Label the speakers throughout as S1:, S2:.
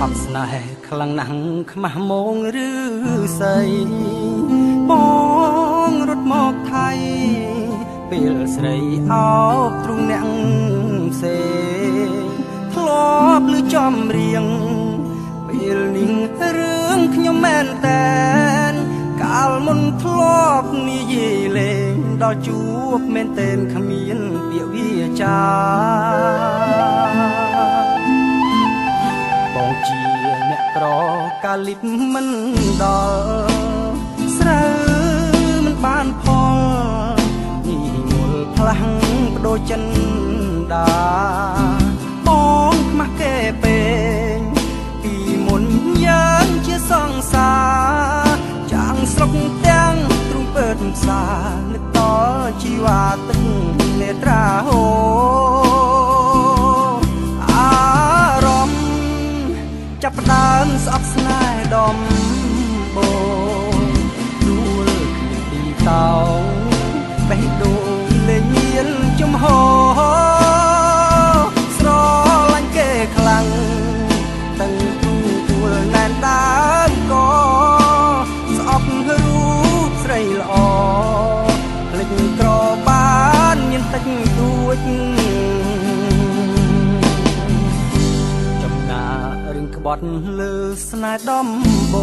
S1: ប់ស្នេហ៍ខ្លាំងណាស់ខ្មាស់មងឬសីបងរត់មកថៃពេលស្រីអោបទ្រុងអ្នកផ្សេងធ្លាប់ឮចំរៀងពេលនេះរឿងខ្ញុំមែនតែនកាលមុនធ្លាប់និយាយលេងដល់ជួបមែនតែនគ្មានពាក្យវាចាបងជាអ្នកក្រកាលិបមិនដល់ស្រូវមិនបានផលនេះមូលផ្លាស់បដូរចិនដាបងខ្មាស់គេពេកពីមុនយើងជាសង្សារចាងស្រុកទាំងទ្រុងពើផ្សានឹកតជីវ៉ាទឹកនេត្រាហូអារម្មណ៍ចាប់ផ្ដើមស្អប់ស្នេហ៍ដំបងដួលគ្នាពីតោងបេះដូងលែងមានចំហស្រឡាញ់គេខ្លាំងទាំងទូទួលណែនដើមកស្អប់រូបស្រីល្អភ្លេចក្របានមានតិចតួចចំណារឿងក្បត់លើស្នេហ៍ដំប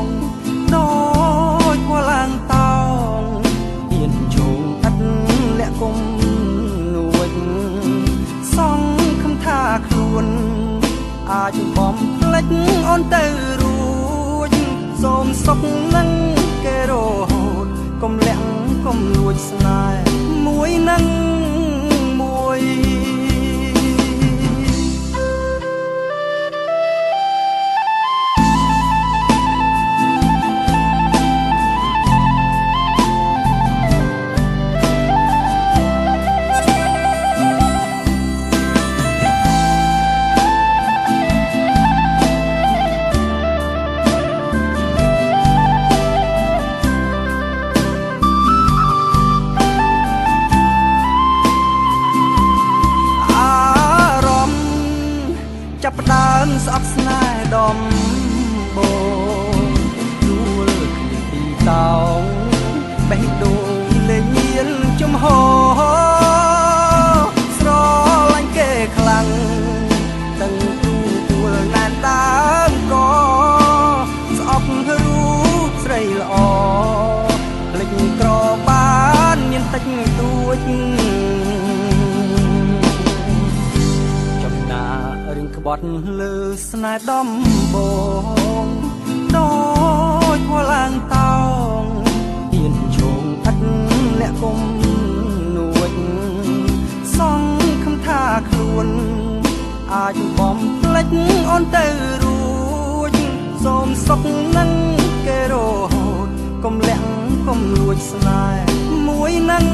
S1: ងដូចវឡើងតោងហ៊ានជងឥតលាក់គុំនួចសងខំថាខ្លួនអាចបំភ្លេចអូនទៅរួចសូមសុខនឹងគេរហូតកុំលាក់កុំលួចស្នេហ៍មួយនឹងមួយចាប់ផ្ដើមស្អប់ស្នេហ៍ដំបងដួលគ្នាពីតោងបេះដូងលែងមានចំហស្រឡាញ់គេខ្លាំងទាំងទូទួលណែនដើមកស្អប់រូបស្រីល្អភ្លេចក្របានមានតិចតួចរឿងក្បត់លើស្នេហ៍ដំបងដូចវឡើងតោងហ៊ានជងឥតលាក់គុំនួចសងខំថាខ្លួនអាចបំភ្លេចអូនទៅរួចសូមសុខនឹងគេរហូតកុំលាក់កុំលួចស្នេហ៍មួយនឹង